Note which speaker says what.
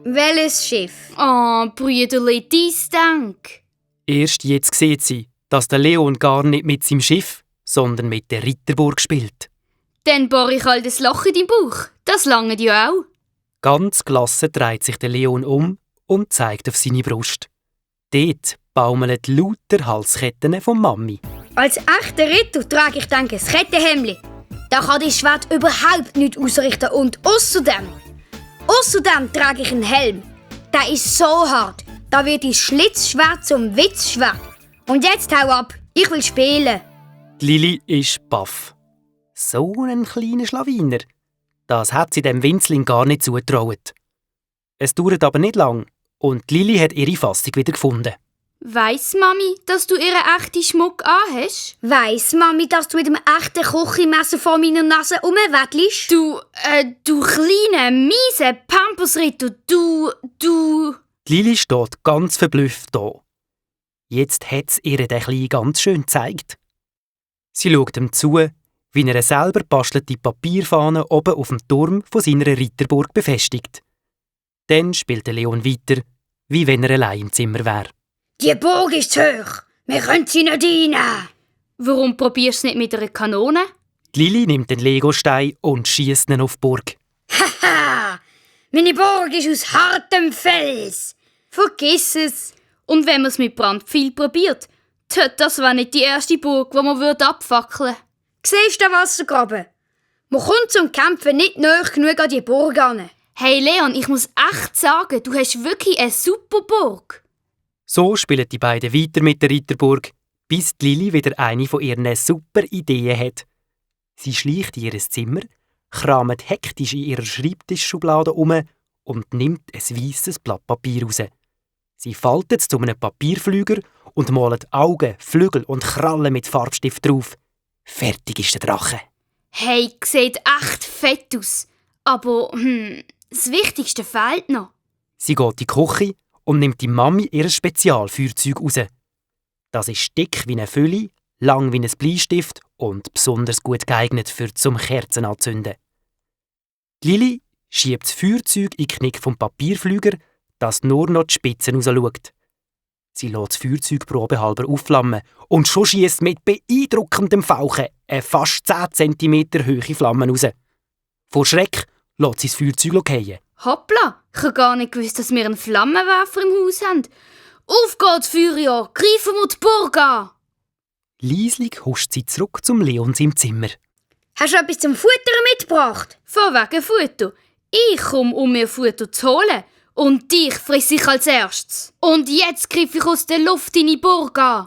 Speaker 1: Welches Schiff?
Speaker 2: Oh, Brüderli, dies Dank.
Speaker 3: Erst jetzt sieht sie, dass der Leon gar nicht mit seinem Schiff, sondern mit der Ritterburg spielt.
Speaker 2: Dann bohre ich halt ein Loch in deinen Bauch. Das langt ja auch.
Speaker 3: Ganz gelassen dreht sich der Leon um und zeigt auf seine Brust. Dort baumeln lauter Halsketten von Mami.
Speaker 1: Als echter Ritter trage ich dann ein Kettenhemdli. Da kann die Schwert überhaupt nicht ausrichten und außerdem trage ich einen Helm. Der ist so hart, da wird das Schlitzschwert zum Witzschwert. Und jetzt hau ab, ich will spielen.
Speaker 3: Die Lili ist baff. So ein kleiner Schlawiner. Das hat sie dem Winzling gar nicht zugetraut. Es dauert aber nicht lang und die Lili hat ihre Fassung wieder gefunden.
Speaker 2: Weiss Mami, dass du ihren echten Schmuck anhast?
Speaker 1: Weiss Mami, dass du mit dem echten Küchenmesser vor meiner Nase rumweddelst?
Speaker 2: Du kleine, miese Pampusritter, du...
Speaker 3: Die Lili steht ganz verblüfft da. Jetzt hat es ihr den Kleinen ganz schön gezeigt. Sie schaut ihm zu, wie er eine selber bastelte Papierfahne oben auf dem Turm von seiner Ritterburg befestigt. Dann spielt der Leon weiter, wie wenn er allein im Zimmer wäre.
Speaker 1: Die Burg ist zu hoch. Wir können sie nicht einnehmen.
Speaker 2: Warum probierst du es nicht mit einer Kanone?
Speaker 3: Die Lili nimmt den Legostein und schießt ihn auf die Burg.
Speaker 1: Haha! Meine Burg ist aus hartem Fels.
Speaker 2: Vergiss es. Und wenn man es mit Brandpfeil probiert, das wäre nicht die erste Burg, die man abfackeln würde.
Speaker 1: Siehst du den Wassergraben? Man kommt zum Kämpfen nicht nahe genug an die Burg an.
Speaker 2: Hey Leon, ich muss echt sagen, du hast wirklich eine super Burg.
Speaker 3: So spielen die beiden weiter mit der Ritterburg, bis die Lili wieder eine von ihren super Ideen hat. Sie schleicht in ihr Zimmer, kramt hektisch in ihrer Schreibtischschublade um und nimmt ein weisses Blatt Papier raus. Sie faltet es zu einem Papierflüger und malt Augen, Flügel und Krallen mit Farbstift drauf. Fertig ist der Drache.
Speaker 2: Hey, sieht echt fett aus. Aber das Wichtigste fehlt noch.
Speaker 3: Sie geht in die Küche und nimmt die Mami ihr Spezialfeuerzeug raus. Das ist dick wie eine Fülle, lang wie ein Bleistift und besonders gut geeignet für zum Kerzen anzünden. Lili schiebt das Feuerzeug in den Knick vom Papierflüger, dass nur noch die Spitze rausschaut. Sie lässt das Feuerzeug probehalber aufflammen und schon schiesst mit beeindruckendem Fauchen eine fast 10 cm hohe Flamme raus. Vor Schreck lässt sie das Feuerzeug fallen.
Speaker 2: Hoppla, ich habe gar nicht gewusst, dass wir einen Flammenwerfer im Haus haben. Auf geht's, Feuerjahr, greifen wir die Burg an!
Speaker 3: Leislich huscht sie zurück zum Leons im Zimmer.
Speaker 1: Hast du etwas zum Futtern mitgebracht?
Speaker 2: Von wegen Futter. Ich komme, um mir Futter zu holen. Und dich friss ich als erstes. Und jetzt greife ich aus der Luft deine Burg an.